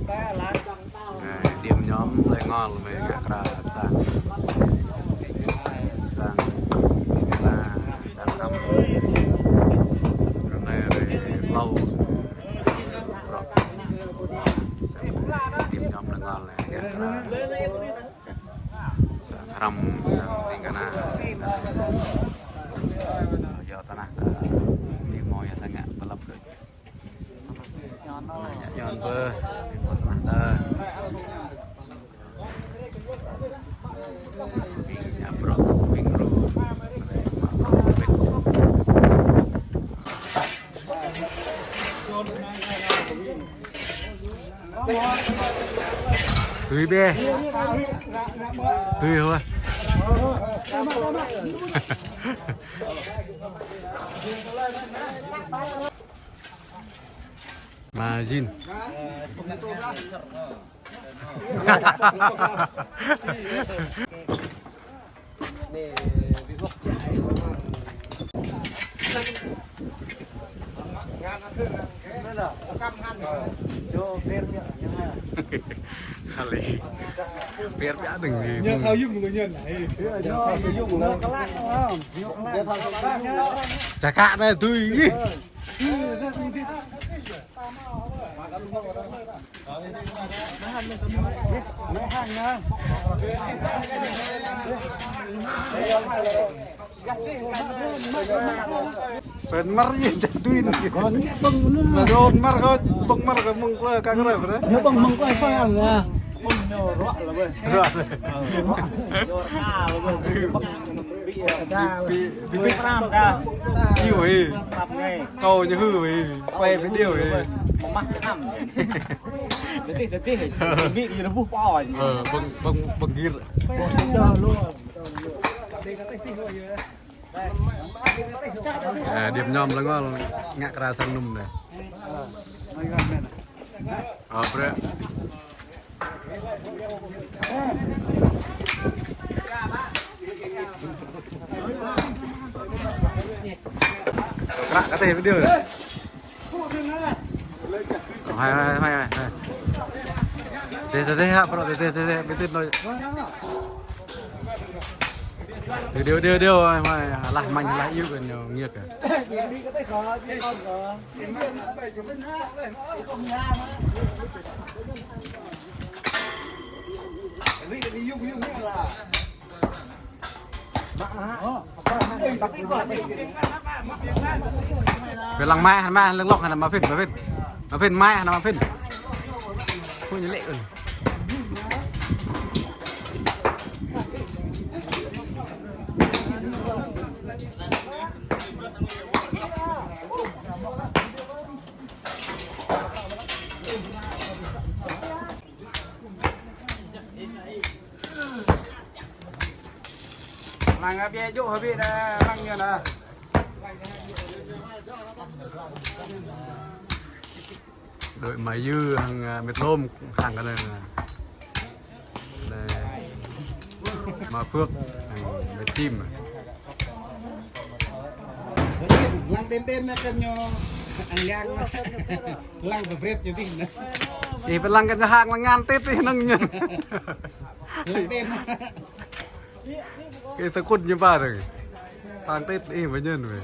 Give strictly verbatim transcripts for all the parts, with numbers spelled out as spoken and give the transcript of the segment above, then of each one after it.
Ơ, điểm nhóm Lê Ngol mơ̆ ngă kra sang, sang, na, sang năm. Rơnai rơi hlâo. Rŏk. Sang điểm nhóm Lê Ngol mơ̆ ngă kra sang hrăm, sang ting kơna. Yua tơnah ta, ơ, ti mơ̆ yua ta ngă pơlăp đôč. Anai ñă Yuan pơ, ƀing mơ̆ tơnah tơ. Ƀing ñă bruă, ƀing ru. Tui bê. Tui hua. Margin. Hali. Biar piak deng. Ñu thâo yŭm kơ ñu anai. Ñu thâo yŭm kơ ñu. Ñu thâo yŭm kơ ñu. Cakak anai tui. Pên mơ̆r yơh jatuh anai. Kon bưng anai. Lah ôn mơ̆r kơ, bưng mơ̆r kơ mơ̆ng klơi kơ kơ rơi pơdai. Ñu bưng mơ̆ng klơi soi ăn anai. Ră. Ră. Bi, bi, bi, bi. Pram ta. Iu hê. Pap ngai. Kâo ñu hư hê. Quay video hê. Mơmah năm. Tơtih, tơtih. Bi ñu rơbuh pô. Ơ, bưng, bưng, bưng gir. Ơ, điểm nhóm Lê Ngol ngă kra sang năm anai. Ơ, ƀrư̆. Ră kơ tơlơi video anai. Hai, hai, hai, hai. Tê, tê, tê, hă, pơrŏ, tê, tê, tê, tê, tê, tê, tê. Điều, điều, điều, hai, hai, lah manh, lah iu kơ ñu ngiêk kơ. Pơ lăng mai, mai, lăng lŏk, hă, Mă Phên, Mă Phên. Mă Phên, mai, hă, Mă Phên. Phu ñu lĕ kơ. Lăng ƀiă djơ̆ hơbĭ anai, lăng ñu anai. Đuaĭ mă yư hăng, ơ, mĕt lôm hăng kơ anai. Anai. Mă Phước hăng mĕt Chim. Lăng đen đen anai kơ ñu. Ang yang. Lăng pơbret ñu tih anai. Ih, pơlăng kơ ñu hăng lăng ngăn tết tih nâng ñu. Lăng đen. Kơ tơkŭt ñu ba dơ̆ng. Hăng tết ih bơñen weh.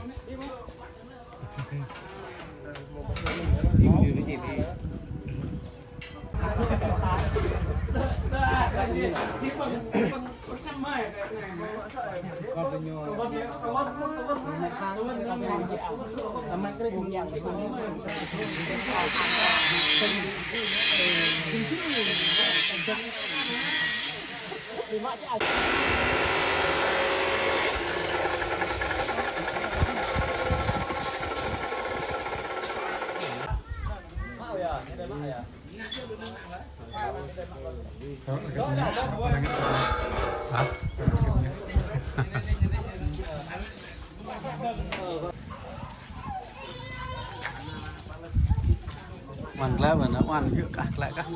Hah? Oan glaĭ mơ̆n, oan hyu kah, glaĭ kah.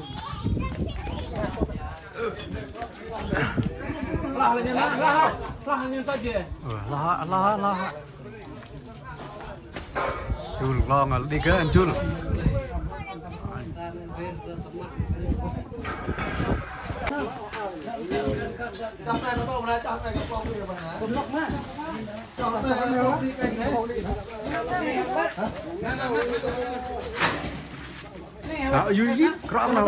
Lah, lah, lah, lah, lah, lah. Ơ, lah, lah, lah. Chul, glông, đi kơ anh Chul. Hă, yui yit, krŏng nao.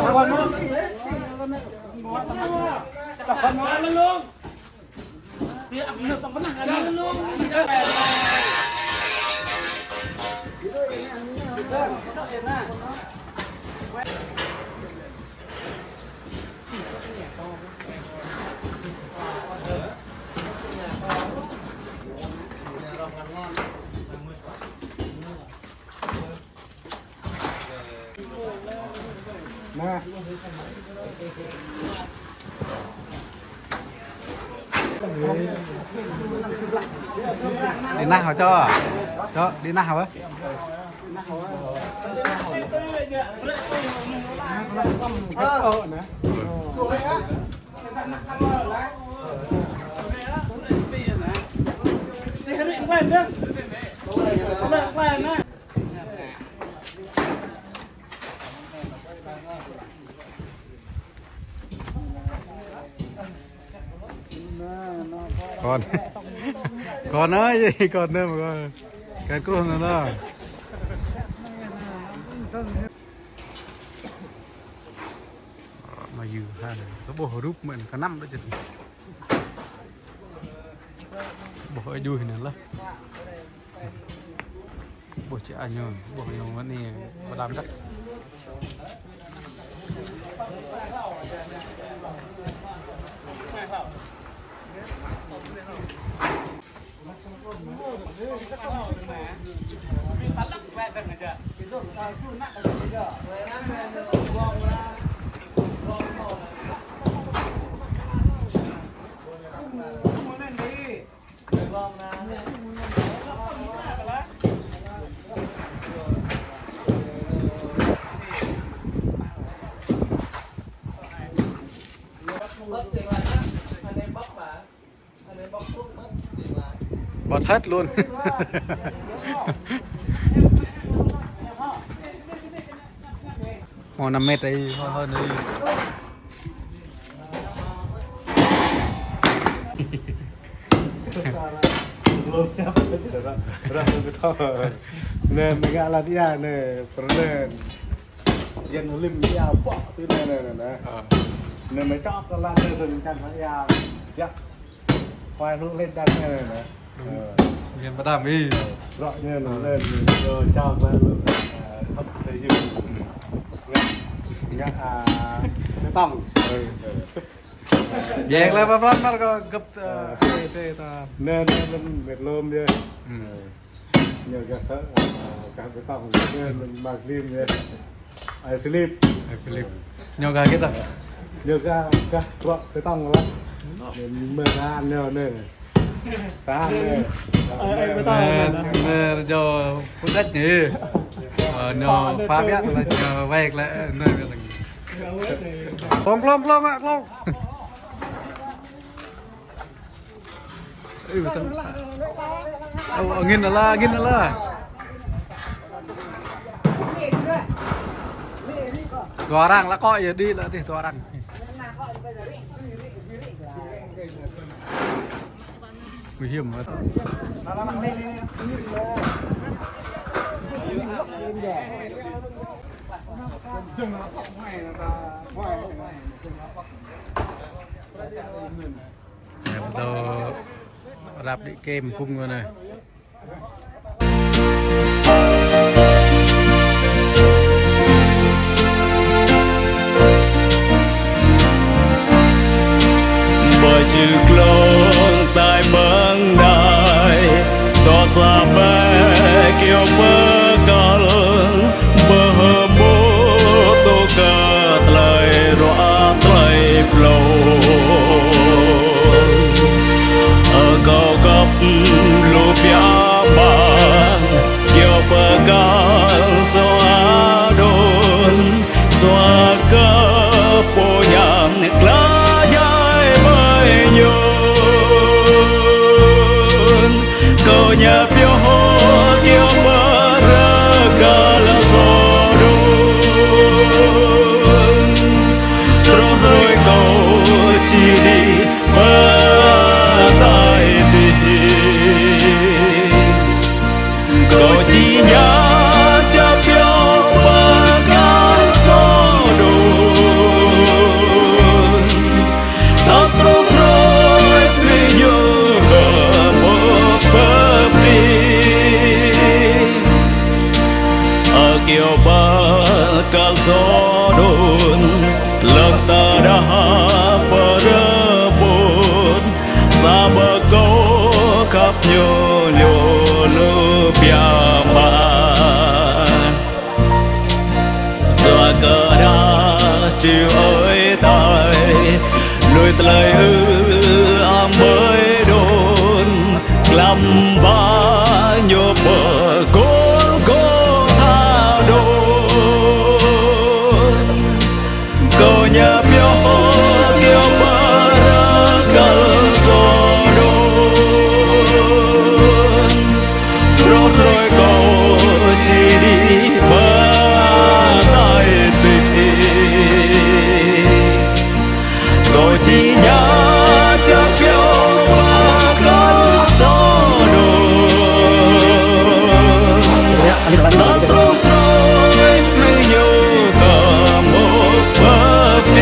Đi nao hă, Čô? Čô, đi nao hă? Kon. Kon ơi, kon ơi mà kon. Kơkuh nao nao. Mă yua hă, tơ ƀuh rup mơ̆n kơ năm đôč čĕt. Ƀuh ơi djuh anai lah. Ƀuh čĕ añu, ƀuh ñu mơ̆n anai, pơđam đăk. Bật hết luôn. Mô năm mét đi, hơi, hơi đi. Nè, mơ̆ng ngă lăt ia nè, pơrơđen. Yen lim ia ƀô̆ tui nè, nè, nè, nè. Ơ. Nè, mơ̆ng čŏk kơ lăt nè, nè, čan ia. Yak. Khoai hluh lên đan nè, nè, nè. Ơ. Yen pơđam ih. Rŏ nè, nè, nè, nè, yo, čao ba lu. Ơ, hăp sơ yŭ. Ngă, ngă, a, bê tông. Ơ. Ơ. Yang lĕ pơpran mar kơ gơ̆p, ơ, tê, tê, ta. Nè, nè, nè, mĕt lŏm yơh. Ñu gah, ơ, gah bê tông, ñu mă lim yơh. Ai Philip. Ai Philip. Ñu gah kơ ta. Ñu gah, gah bruă bê tông lah. Ñu mă tahan ñu nè. Tahan nè. Ai, ai, bê tông nè. Nè, nè, ñu pơđĕč nè. Ơ, ñu pha biă lah, ñu wek lah, nè, nè. Klong, klong, klong, klong. Ơ, ơ, angin ala, angin ala. Dua orang lah kok ya, di lah tih dua orang. Nguy hiểm quá. Em đâu rạp đi kem phung rồi này. Ƀơi čư̆ glông tai ƀơ̆ng đai, dŏ sa ƀĕ kyâo pơkăl, bơhơbô tŭ kơ tơlơi ruă tơlơi plông. Akâo găp lu biă mă, kyâo pơkăl sua đôn, sua kơ pô ñam kla jai ƀơi ñun. Kâo ña pioh hŏ kyâo pơrơđah Lơ̆m tơdah pơrơpŭt, sa bơkâo khăp ñu lŏ lu biă mă. Yua kơ dah Či Ơi Adai lui tơlơi ư ang ƀơi anŭn, glăm ba ñu pơ Gôlgôtha anŭn. Kâo ña pioh kiaŏ pơrơkal soh anŭn. Truh hrơi kâo či đĭ pơ ataih adih, kâo či ña čang pioh pơrơkal soh anŭn. Tơl truh hrơi pơplih ñu kơ mŭk pơpĭ.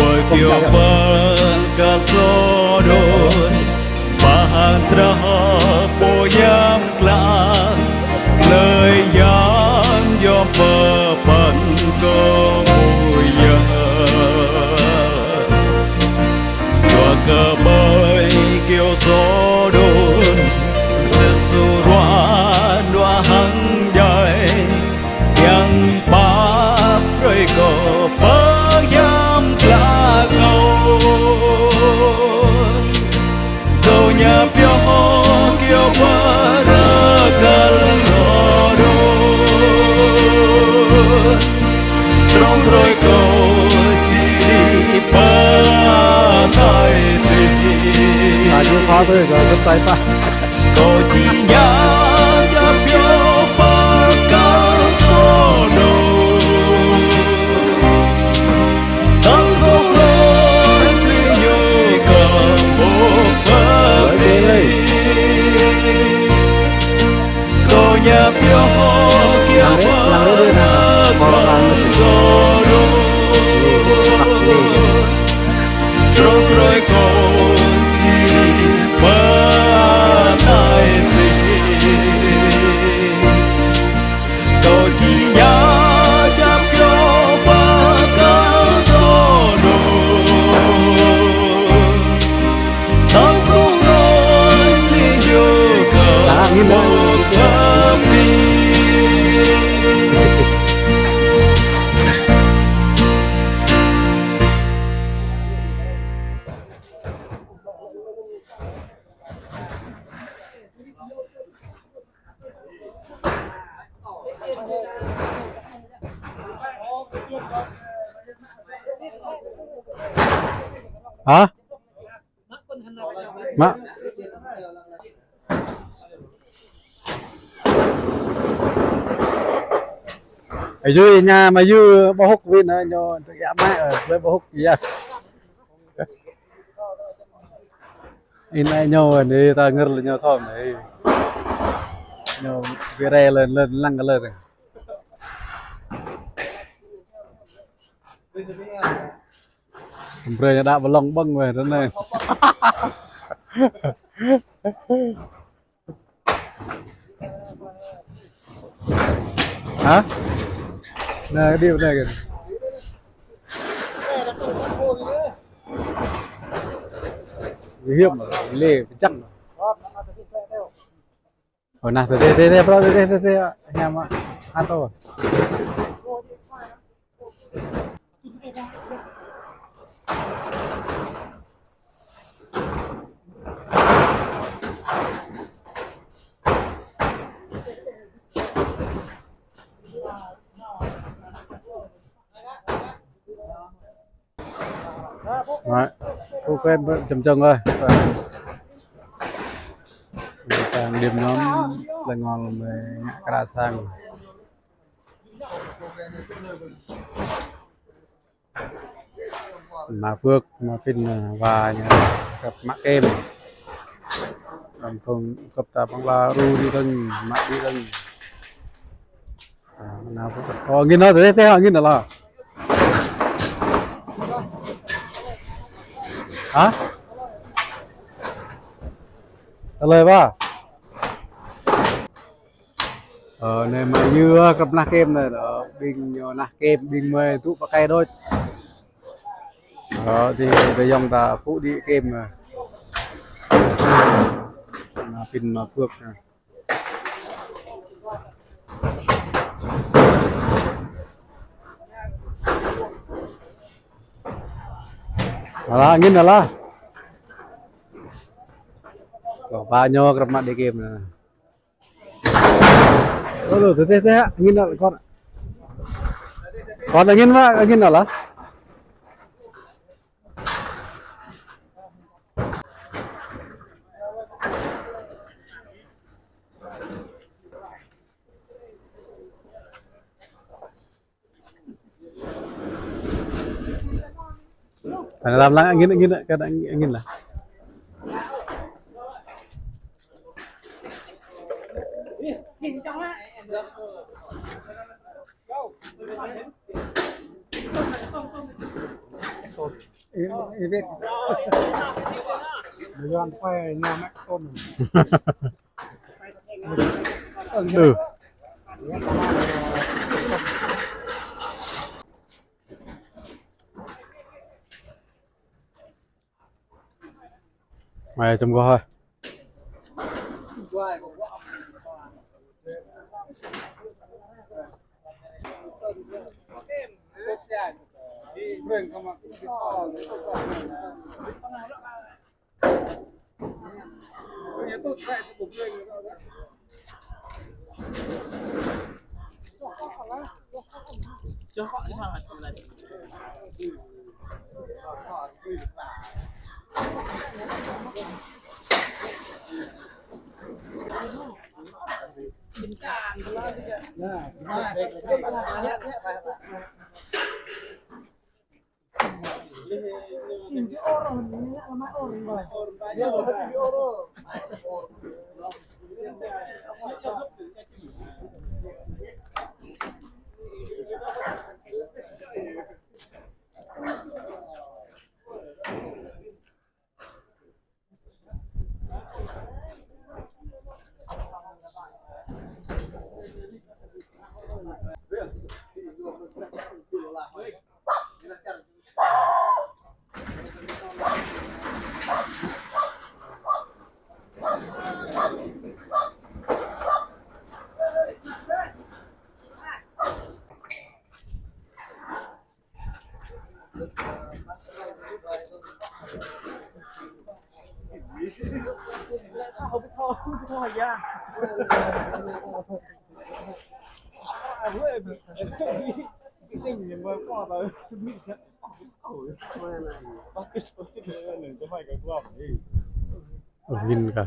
Ƀơi kiaŏ pơrơkal soh anŭn, ba hăng drah pô hiam klă, hlơi hiam yom pơpăn kơ mui yơh. Yua kơ ƀơi kiaŏ soh anŭn, Yêsu ruah đuaĭ hăng djai, kiăng pap brơi kơ pơhiam klă kâo. Kâo ña pioh kiaŏ pơrơkal soh anŭn. Truh hrơi kâo či đĭ pơ ataih adih. Aju pha tơ, kâo găp tai pă. Kâo či ña čang pioh pơrơkal soh anŭn. Tơl truh hrơi pơplih ñu kơ mŭk pơpĭ. Kâo ña pioh kiaŏ pơrơkal soh anŭn. Truh hrơi kâo či đĭ pơ ataih adih, kâo či ña čang pioh pơrơkal soh anŭn. Tơl truh hrơi pơplih ñu kơ mŭk pơpĭ. Hă? Mă. Ơ, yua ñu mă yua ƀu hŭk wĭ anai ñu, tơ̆ yă mă, ơ, ƀu hŭk yă. Anai ñu anai ta ngơr lĕ ñu thom anai. Ñu ƀu rai lĕ, lĕ lăng lĕ. Brơi ñu đă ƀlŏng ƀơ̆ng weh ră anai. Hă? Anai, đi anai kìa. Nguy hiểm, lê, pơčăng. Ơ, anai, tơ, tơ, tơ, tơ, bro, tơ, tơ, tơ, tơ, hiam, ah, atô. Rồi, ok, chấm chấm rồi. Đang đêm nhóm, lăng ngol mơi ngă kra sang. Mă Phước, mă Pin, wa ñu, kăp mă kem. Đăm phung kăp ta păng la ru đi dơ̆ng, mă đi dơ̆ng. À, mơnao Phước. Ơ, angin nao, tê, tê, angin nao lah. Hă? Tơlơi ba. Ơ, anai mă Yư, ơ, kăp nah kem anai, ơ, ƀing ñu nah kem, ƀing mơi tŭ pơkai đôč. Ơ, tơ, tơ yŏng ta pŭ đĭ kem, ơ. Mă Pin, mă Phước, ơ. Alah, angin alah. Kơ ba ñu kơrơp mă đĭ kem anai. Ơ, tơ, tơ, tơ, angin nao, kon. Kon angin mă, angin nao lah. Anai lăm lăng angin, angin, kơ angin, angin lah. Im, im, im. Bulan pe, năm mét ton. Aduh. Mai chăm gua hơi. Ơ, angin kah.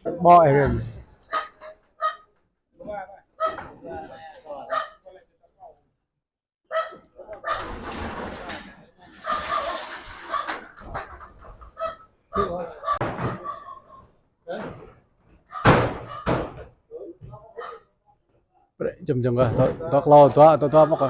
Ƀô̆ ih. Brĕ, jăm jăm kơ, tŏ, tŏ klâo, tŏ, tŏ, tŏ mơ̆k kơ.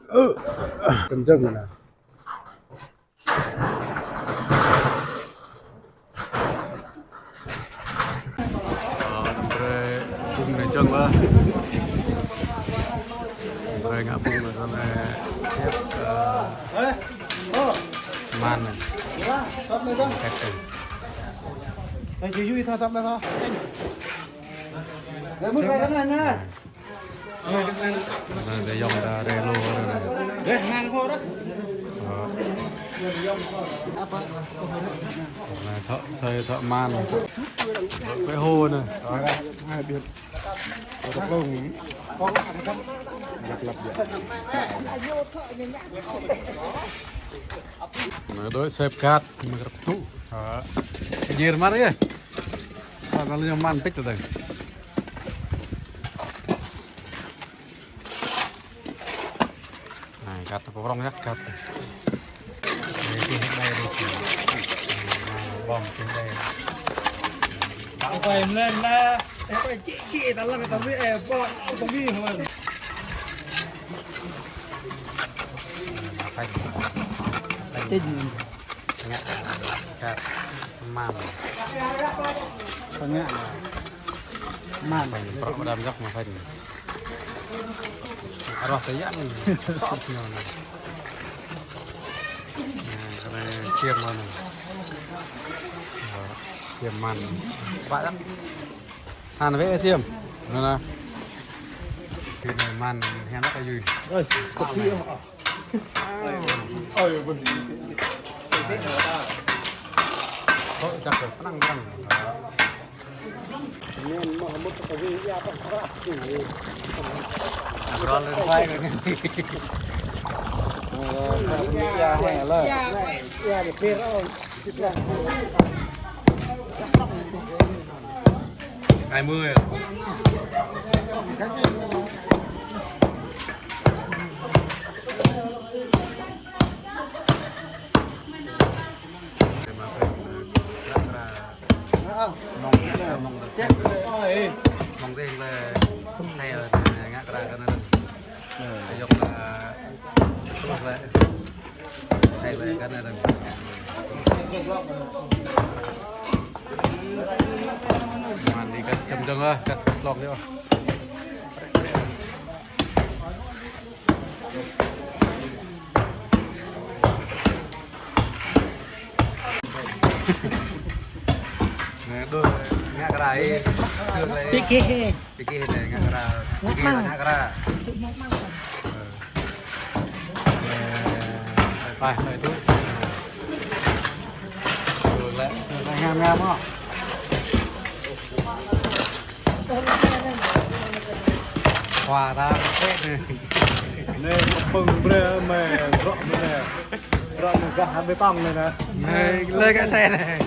Ơ, chấm chấm rồi nè. Ơ, brơi phung anai čang lah. Brơi ngă phung anai, ơ, man anai. Ơ, čui čui tha tăm lah. Anai, anai, anai. Anai, anai, ayŏng ta rai lu anai. Ơ. Anai, thâo, asơi thâo man. Thâo pĕ hô anai. Anai, đôi sep kat, mơ̆ng rơp tŭ. Ơ. Jir mar yơh. Anai, anai, ñu man pĕč tơdang. Anai, kat kơ prong yơh, kat. Anai, tih đai đôč. Anai, ƀơ̆ng tih đai. Ƀơ̆ng mlĕn lah. Ơ, ƀơ̆ng čih čih, ta lăng ta mi, ơ, ƀơ̆ng ta mi hơmăn. Anai, ƀơ̆ng. Tih. Ngă, kat, man. Pơngă, man. Prŏ đam djŏp mă phanh. Arwah tơyă anai. Sop ñu anai. Anai, anai, siam anai. Siam man. Pă djŏp. Han wĕ siam. Anai, anai. Anai man, hiam lăk ayui. Ơi, kơp phi ôh. Ơ, chắc là pơnăng pơnăng. Rol lên vai rồi. Ơ, ya, ya, ya, ya. Hai mươi à? Mông, mông, mông dih lĕ, hai, ngă kra kơ anai. Ayŏng ta, truh lĕ. Hai lĕ kơ anai. Mơ̆n đi kơ čem čang ah, kơ tlŏng đi ah. Anai, đôi, ngă kra ih. Pơkih. Pơkih anai, ngă kra. Pơkih ngă kra. Ơ. Anai, anai, anai, tui. Tui lĕ, tui lĕ, ngam, ngam, ôh. Khua ta, anai. Anai, kơpơ̆ng brơi, mơi, brŏ anai. Brŏ anai gah bê tông anai nè. Anai, lơi gah xe anai.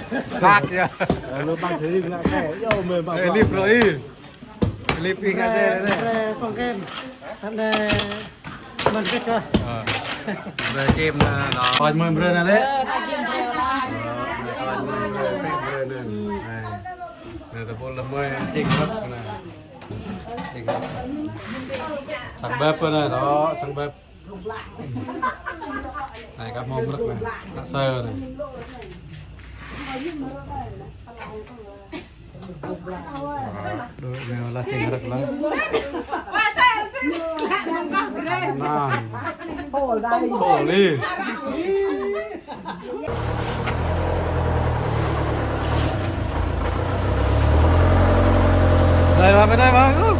Bak yơh. Ơ, lơi bang čơri ngă xe. Yơh, mơi bang. Ơ, brŏ. Lip brơi. Lip ih ngă xe anai. Brơi, brơi, pơ̆ng kem. Anai, mơ̆n kĕt kơ. Ơ. Brơi kem anai, anai. Ơi, mơi brơi anai lĕ. Ơ, ta kem brơi lah. Ơ, anai, mơi brơi, brơi anai. Anai. Anai, ta pô lơ̆m mơi sing hơ̆t anai. Sing hơ̆t. Sang bếp anai, đó, sang bếp. Anai, kơ hmâo mrơ̆k anai, ană sơ anai. Đôi anai lah sing rơ̆k lah. Anai. Khổ đi. Đây mà, bên đây mà. Ư.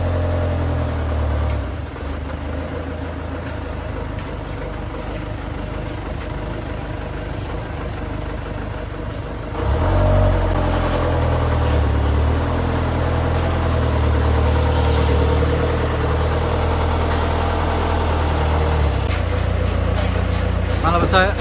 Malah besar ya.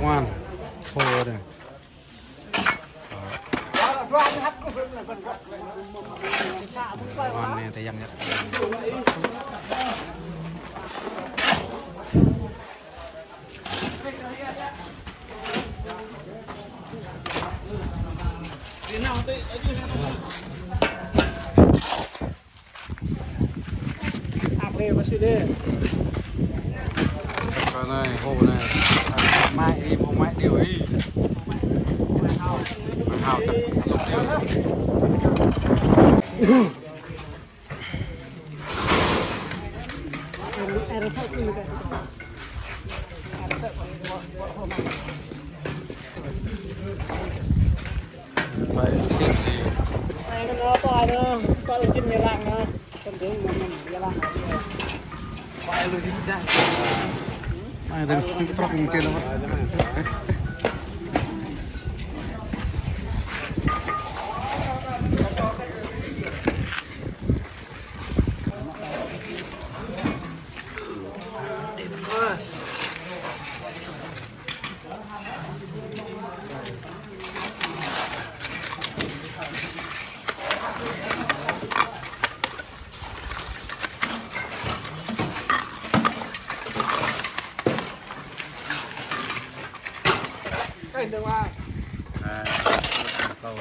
Ngoan. Hô deh. Ngoan nê, tơyang yơh. Ăt lĕ, mơsĭ đê. Kơ anai, hô anai. Mai ih, hmâo mai điêu ih. Mai hao, tơ̆k, tơ̆k điêu. Ai, đang trŏk trên đó.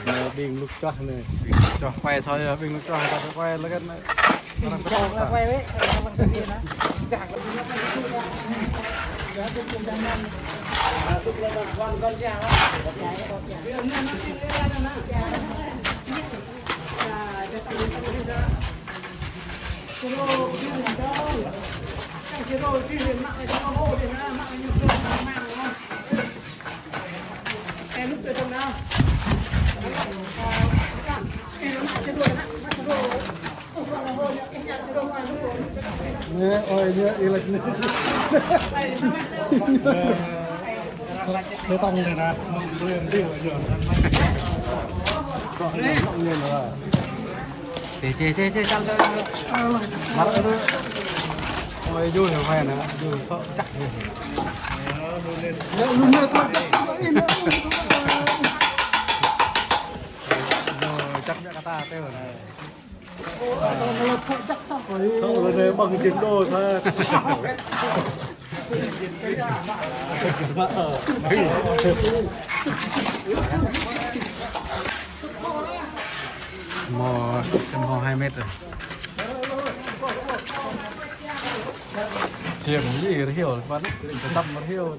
Anai, ƀing lŭk čoh anai. Ƀing lŭk čoh, quay soi, ƀing lŭk čoh, ta quay lơ̆k anai. Arăng pơtô ta. Nê, ơi, nê, ih lĕ nê. Bê tông này nè. Chê, chê, chê, chê, chăng, chăng, chăng. Măt itu. Ôi, dui, phải nè, dui, thọ chắc dui. Ôi, chắc mẹ kata tê rồi. Thọ rồi này bằng chừng đô thôi. Mô, mô hai mét rồi. Thiêng gì, rhiu, bắn, tăm rhiu.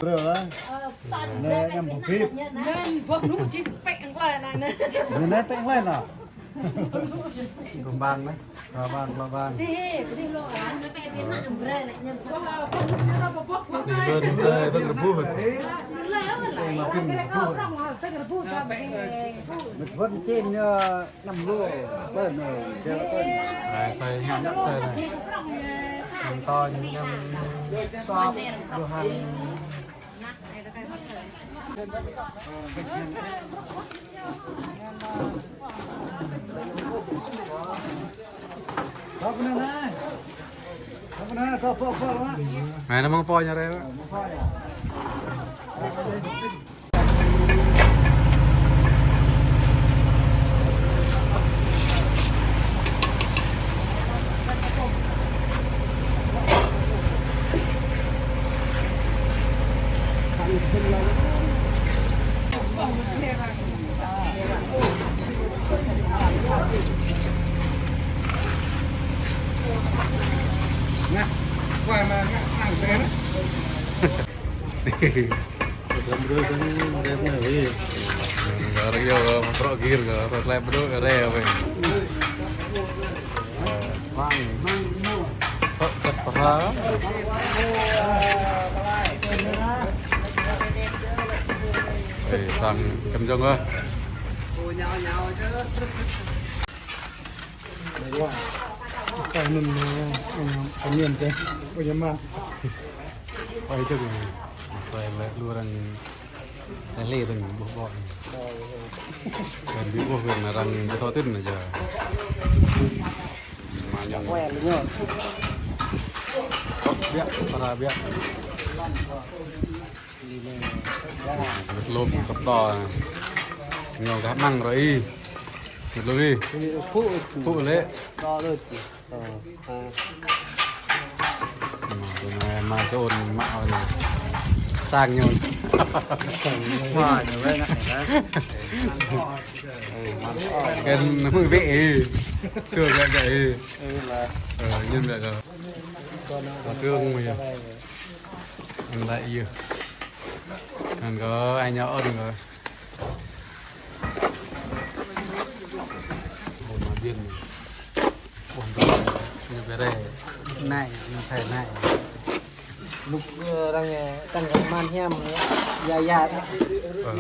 Brơ lah. Nê, em bơbip. Nên bơb nu chỉ pek nglai nè. Nê, nê pek nglai nè. Kơmbang nê. Kơmbang, kơmbang. Đi luôn, đi luôn, đi luôn. Mệt vất trên, ờ, Năm lô, bơ nô, jơ bơ nô. Rồi, xoay heo nhắc xoay này. Heo to, heo sop, heo hăn. Đó, bơ nô này. Đó, bơ nô, đó, bơ, bơ, bơ. Này, nó măng po nhà đây. Ngă, quay mà ngă thẳng thế đấy. Rơm brơi kơ rơm anai, ih. Rơm kơ rơm kơ, rơm kơ gir kơ, rơm klep brơi kơ rơm kơ. Rơm. Rơm čăt pơha. Ê, sang čăm čong kơ. Kơ anŭn, ơ, ơ, kơ anŭn kơ, ơ, yơh mă. Ơi, čơkơ. Ơi, lĕ lu arăng, lĕ lĕ arăng ƀuh ƀô̆. Kơ ƀu ƀuh kơ arăng ƀu thâo tin anai yơh. Mă ñong. Ơ, biă, para biă. Mơ̆ng lŏm tŏp tŏ. Ñu gah mơ̆ng rơi. Mơ̆ng lŏm ih. Pŭ, pŭ lĕ. Mă, mă čun mă anai. Sang ñu. Wah, ñu weh ngă anai. Kơ mơ̆ng bĕ ih. Sua gah gah ih. Ơ, ñu gah gah. Kơ trương mơ̆ yơh. Anŭn lĕ yơh. Anŭn kơ ai ñu ôn kơ. Ôn mă biên. Ôn kơ ñu bĕ rê. Anai, ñu thâo anai. Lŭk, ơ, arăng, ơ, tăng kơ man hiam, ya, ya. Ơ.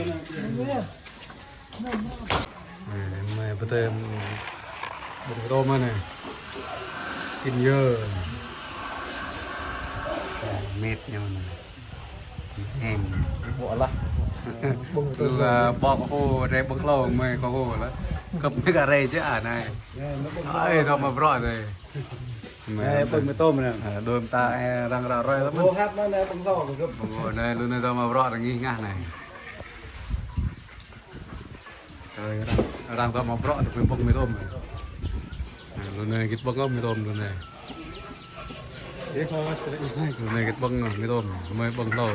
Anai, anai, pơtơm ƀơ̆ng rơ̆m anai. Kin yơh. Mĕt ñu anai. Em. Ƀô̆ lah. Lu, ơ, ƀô̆ kơ hô, rê ƀơ̆ng hlâo, mơi kơ hô lah. Kơp mơi kơ rê čơ anai. Ơi, rơ̆m mă brŏ anai. Ơ, ƀơ̆ng mơtŏm anai. Ơ, đôi ta, ơ, arăng ră ruai lăm. Hô hăp anai, ƀơ̆ng hlâo, kơp. Ƀơ̆ng anai, lu anai rơ̆m mă brŏ, arăng ngih ngah anai. Ơi, arăng, arăng ta mă brŏ, ta ƀơ̆ng mơtŏm. Ơ, lu anai git ƀơ̆ng mơtŏm lu anai. Lu anai git ƀơ̆ng mơtŏm, mơi ƀơ̆ng hlâo.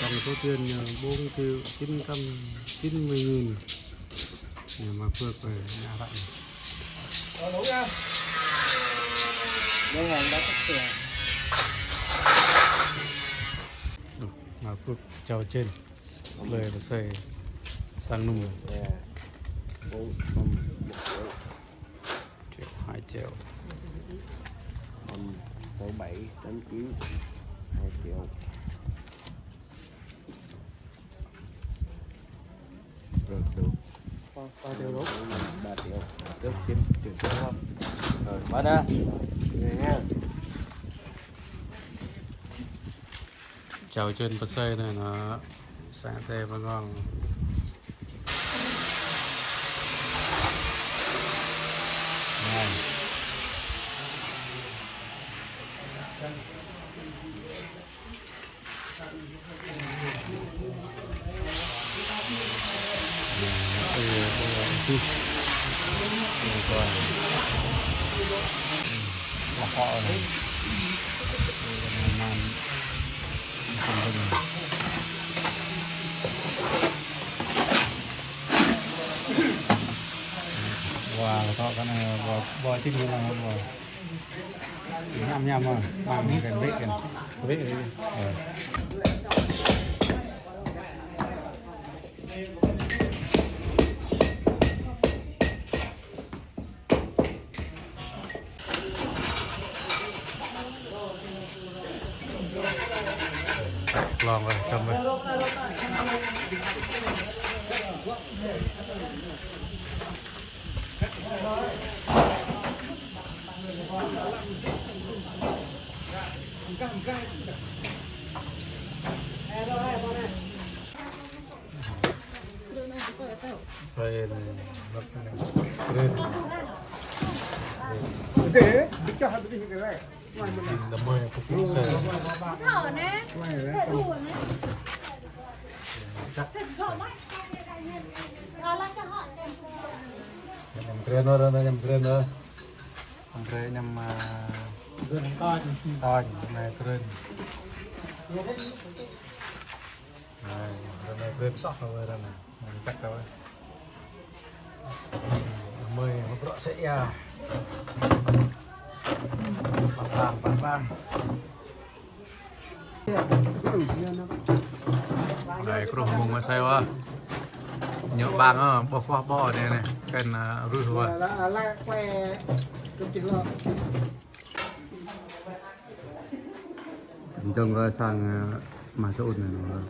Tổng số tiền, ờ, bốn triệu chín trăm chín mươi nghìn. Ñu mă pơk, ơ, ñu ră. Mă pơk čao čen. Plơi pơsai sang anŭn. Triệu, hai triệu. Còn sáu bảy tám chín, hai triệu. Rồi, đủ. Ba triệu đủ. Ba triệu. Trước chín triệu đúng không? Rồi, ba đa. Rồi nha. Cháo trơn pơsai anai, anai. Sa tê pơngon. Anai. Wow, thọ cái này bò, bò chích như là bò. Ñăm ñăm mà, ăn cái vị kìa. Vị, vị. Ờ. Sai anai, lăp anai. Kơren. Dê, dikah hati ini kơren. Đam mơi pơpŭ sai. Anai. Anai. Anai. Anăm kơren ôh, anăm kơren ôh. Anăm kơren anăm, ơ, kơren tơñ. Tơñ, anai kơren. Anai, ră anai kơren soh kơ wơi ră anai. Anăm čăk kơ wơi. Đam mơi, mă bruă sĕ ia. Păng, păng, păng, păng. Anai, kruh mơ̆ng mă sai wa. Ñu ƀang, ơ, ƀuh kuah ƀô̆ anai, anai. Kơnơ̆ng, ơ, rưh wa. Čăm čŏng wa sang, ơ, mă sơ un anai.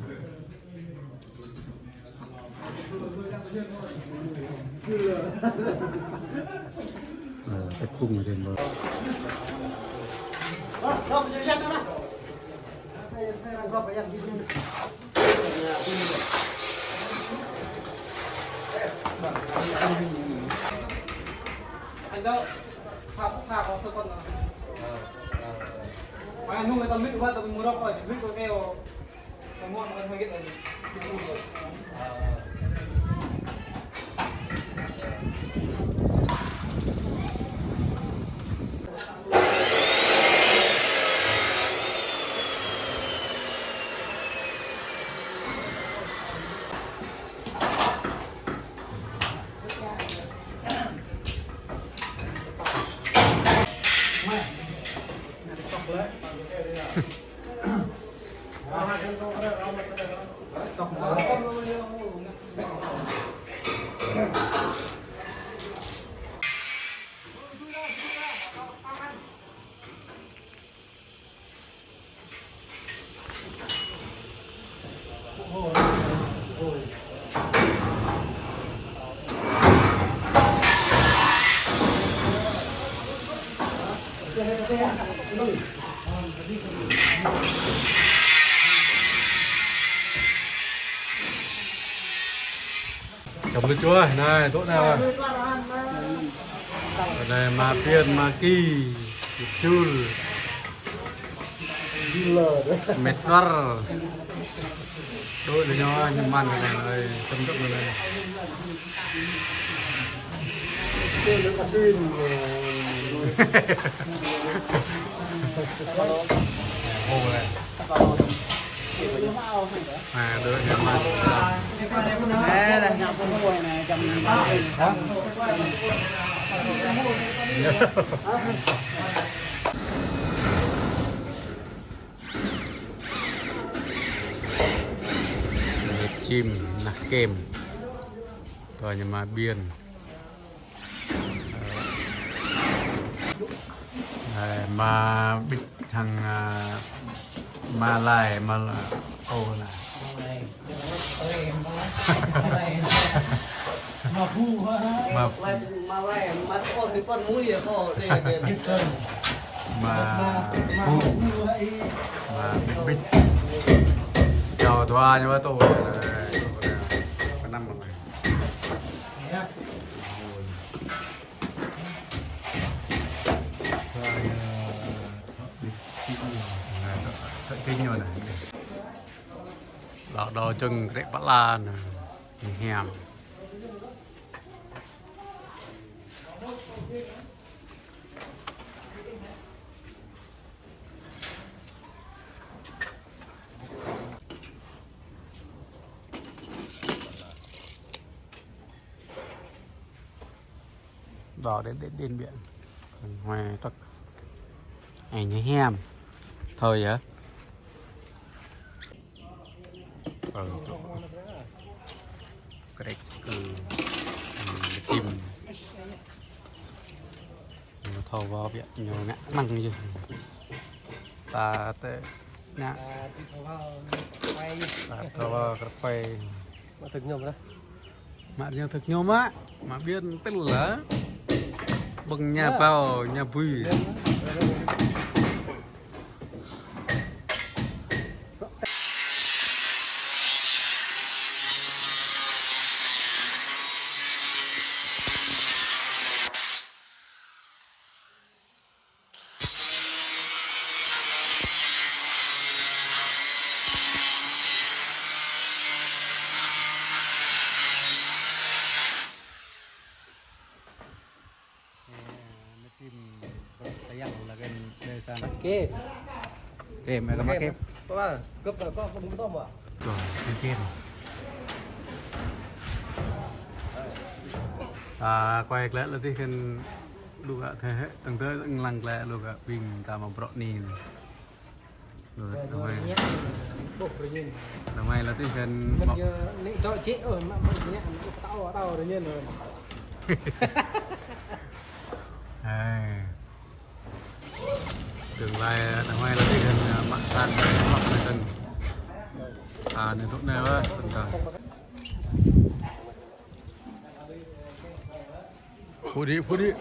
Ơ, tĕk kung mơ̆n. Anh đâu? Pha, pha có sơ con nào? Mà anh Hùng người ta lụy quá, tao mua rau rồi, lụy con keo. Čăm lu čuah, anai, tŏ anai. Anai, mă biên, mă ki, čul. Mĕt dua. Đôč lu ñu, ñu mơ̆n anai, čăm tŏ anai. Hô anai. À, được, được mà. Hả? Chim, nă kem. Tơl ñu mă biên. Ơ, mă bĭt hăng, ơ, mă lai, mă la-, ô la. Mă bu, hă? Mă bu. Mă lai, mă lai, mă ôn đi pơn mui ya ko, dê, dê. Mă bu. Mă bĭt bĭt. Chào thua ñu mă tô. Năm. Lăp đao čơ̆ng krĕ pơala anai, hiam. Đao đen đen đen biă. Hue tŏk. Ơ, ñu hiam. Thôi yơh. Ơ, tŏk. Krĕ kơ. Ơ, tim. Ñu thâo wơ̆t biă, ñu ngă năng yơh. Ta tơ ngă. Ta thâo wơ̆t krăp pơi. Mă tơk ñu mă. Mă ñu tơk ñu mă. Mă biên tơl la. Ƀơ̆ng ñu pao, ñu bui. Kê. Kê, mẹ có mắc kê. Có ba, gấp rồi, có, có đúng không ạ? Rồi, kê, kê. À, quay lại là thì khen lŭk gak thế, tăng tới tăng lăng lĕ lŭk gak ƀing ta mă brŏk ni. Lŭk gak, đơ̆ng mai. Đơ̆ng mai là thì khen mă. Nĕ dŏ čĕ, ơ, mă, mă, nĕ, tao, tao, rồi nhiên rồi. Hai. Tương lai, đơ̆ng mai là thì khen, à, mă sang, mă sang. À, nĕ thŭk nĕ, wah, tơntang. Phŭ đĭ, phŭ đĭ.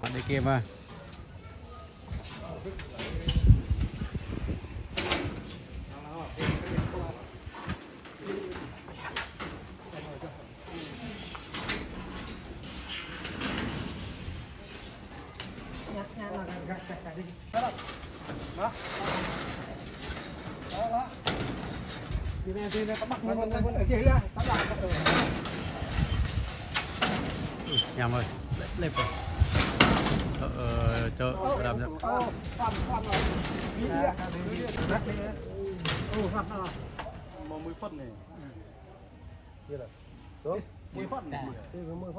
Ada kem ah. Ñam ơi, lĕ, lĕ pơ. Ơ, ơ, čô, răm ñă. Mười phút này. Mười phút. Mười phút. Mă,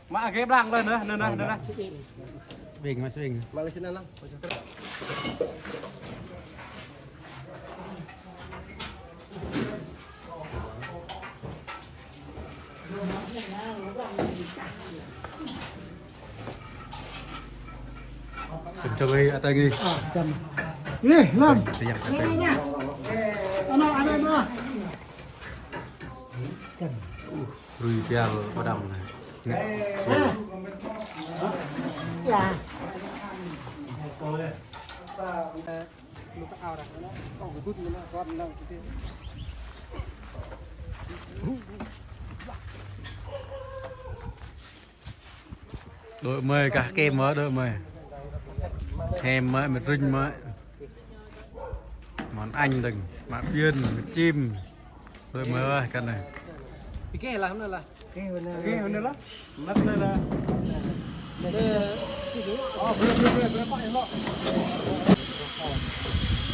mă, mă ghép blang lên nữa, nữa, nữa, nữa. Sving, mă sving. Mă cái xin lắm. Chăm chăm đi, ata nghi. Ê, lăng. Ê, ê, ê. Ano, ano, ano. Rui pial padam anai. Ngă. Ya. Đuaĭ mơi kah kem mơ̆, đuaĭ mơi. Hem mơi, mơ̆ rinh mơi. Món ăn dơ̆ng, mă piên, mơ̆ čim. Đuaĭ mơi ơi, kăn anai. Pi kê lah, mơ̆n lah. Kê mơ̆n lah. Mơ̆n lah.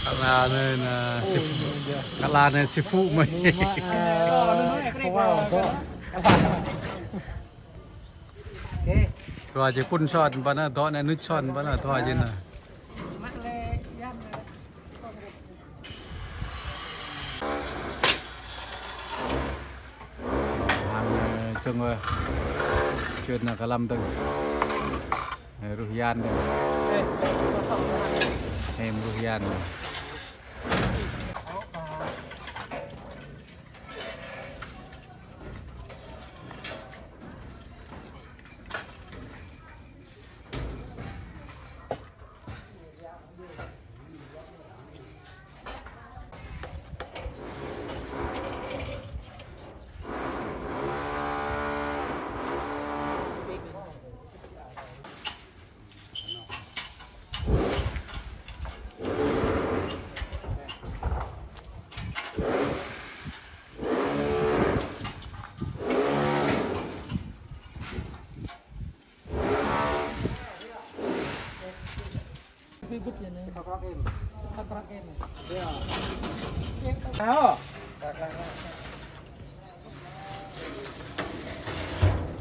Kă la anai, na, sư, kă la anai sư phu mơi. Dua či pun son, pă anai, dŏ anai nut son, pă anai, dua či anai. Hăng, ơ, čơ̆ng, ơ, čuăt anai kơ lăm dơ̆ng. Ơ, ruh yan dơ̆ng. Hem ruh yan dơ̆ng.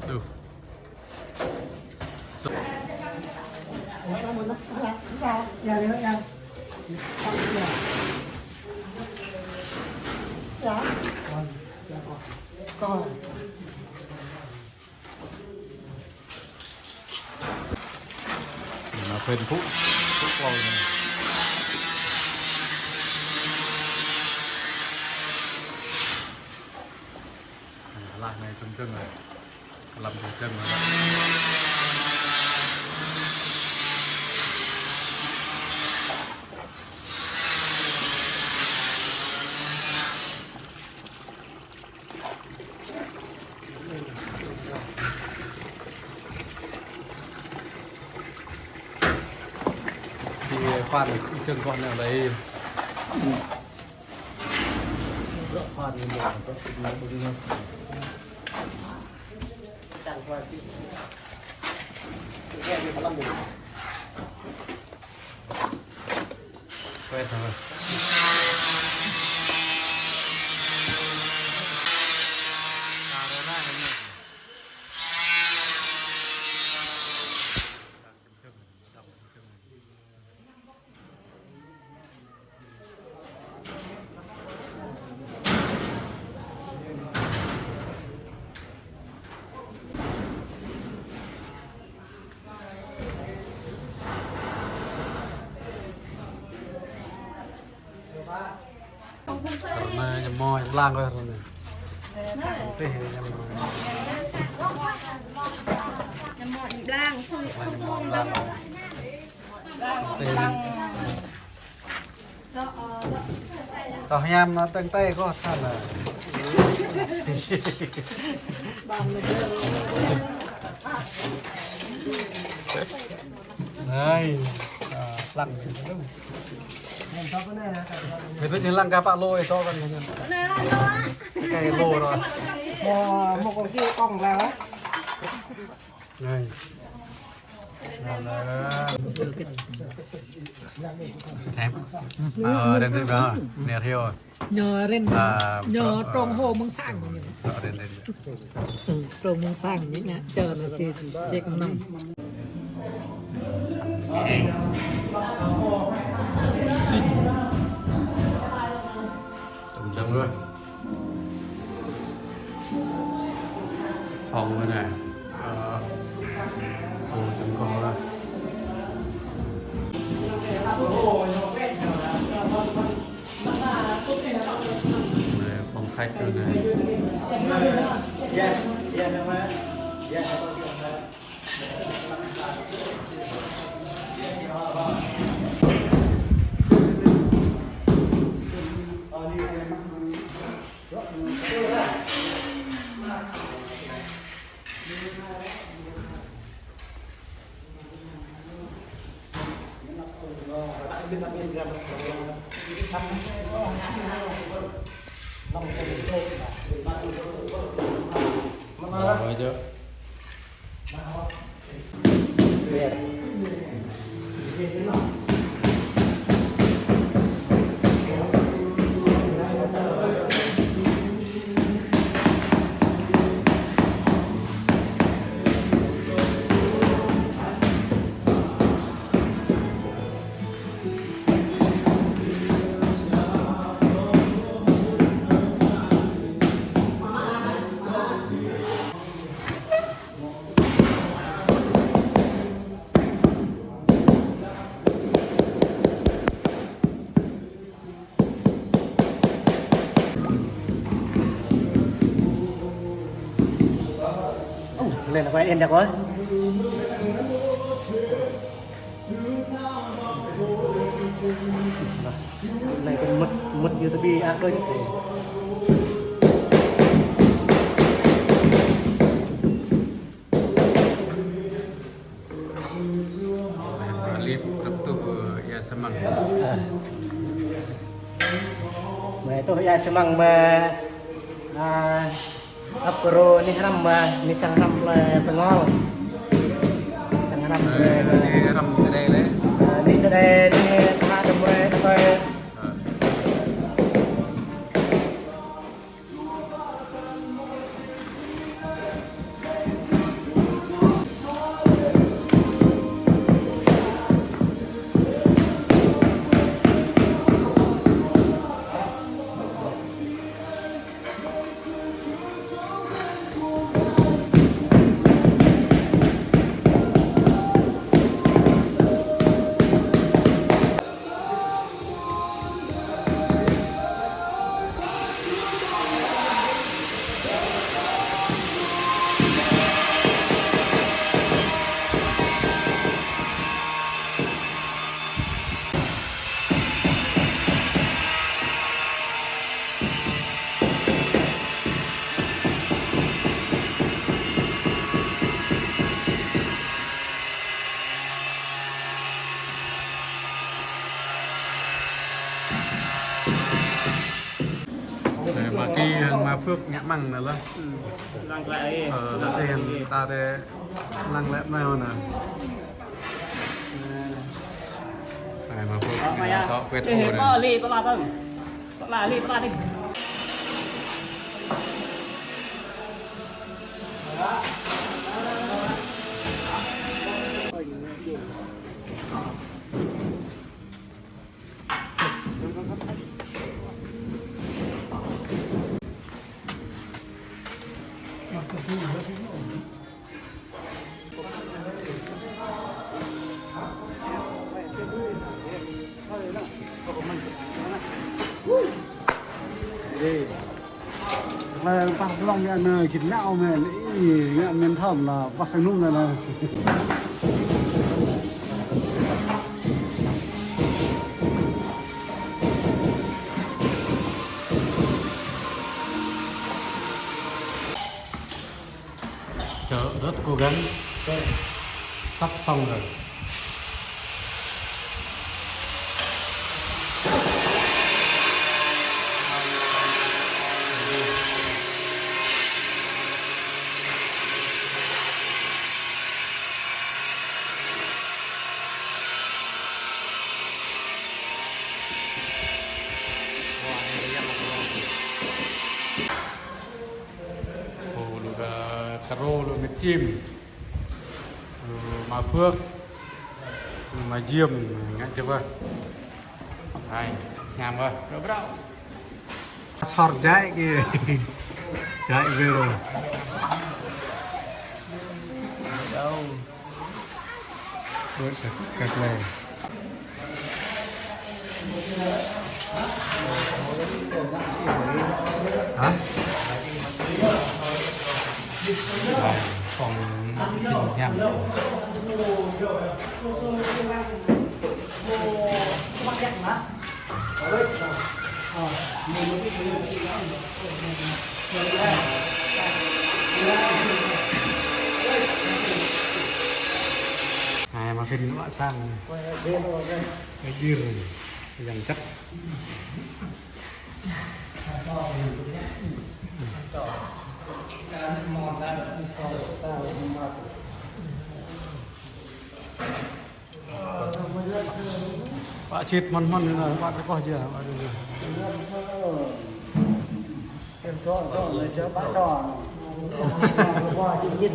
Tuh. So- Anai phên pŭ, pŭ klâo anai. Anai, lah anai trưng trưng anai. Lăm trưng trưng anai. Thì khoan, trưng khoan anai. Khoan anai. Quẹt thôi. Rơma ñăm mơ̆, ñăm blang kơ rơma. Tih ñăm mơ̆. Ñăm mơ̆, ñăm blang, sông, sông Hương đó. Tih. Tŏh hiam anai tơ̆ng tơi kơ than anai. Anai, a, lăng. Ƀiă ƀiă lăng kơ pă lô ih tŏ kăn kơ ñu. Kơ lô rŏ. Mơ̆, mơ̆ kông ki kông lăng. Anai. Thèm. Ờ, đến đây đó. Nè, thiêu. Ñu rin, à, ñu trông hô mơ̆ng sang. Trông mơ̆ng sang ñu ña, čơ ñu si, si kơnăm. Tôm čăm ôh. Phòng ôh anai. Ơ, tô čăm kơ ôh. Anai, phòng khách ôh anai. Rồi, rồi chứ. Ơ, lên quay đèn đẹp quá. Anai kơ mŭt, mŭt YouTube ăt đôč. Lip krăp tuh, ơ, ia Sơmăng. Mơ̆ tuh ia Sơmăng mơ̆, a, ăp kơ rô anih hrăm mơ̆, anih sang hrăm plơi Tơngol. Sang hrăm plơi, anih hrăm tơdơi lĕ. A, anih tơdơi, anih tơhă tơmrơi, tơdơi. Ơ. Anai, mă Ki hăng mă Phước ngă măng anai lah. Lăng glaĭ. Ơ, lăng glaĭ hăng ta tê lăng glaĭ mơ̆n anai. Anai, mă Phước anai, tŏ kuet ôh anai. Pơla, pơla, pơla. Pơla, pơla. Ơ, pah blong ngă anai git nao mơ̆n. Ih, ngă mơ̆n thâo lah, pah sang nung lah. Chợ rất cố gắng. Sắp xong rồi. Ơ, lu đa kơrô, lu mĕt čim. Lu mă Phước. Lu mă Diêm, ngă čơp ah. Hai, ñam ah, brao brao. Sor jai kơ. Jai kơ. Đâu. Ơ, kăk, kăk lĕ. Hă? Phòng sinh nhăm. Anai, mă phim nua sang. Ai dir. Yang čăt. Pă sĭt mơ̆n mơ̆n anai, pă rơkoh jia, pă rơkoh.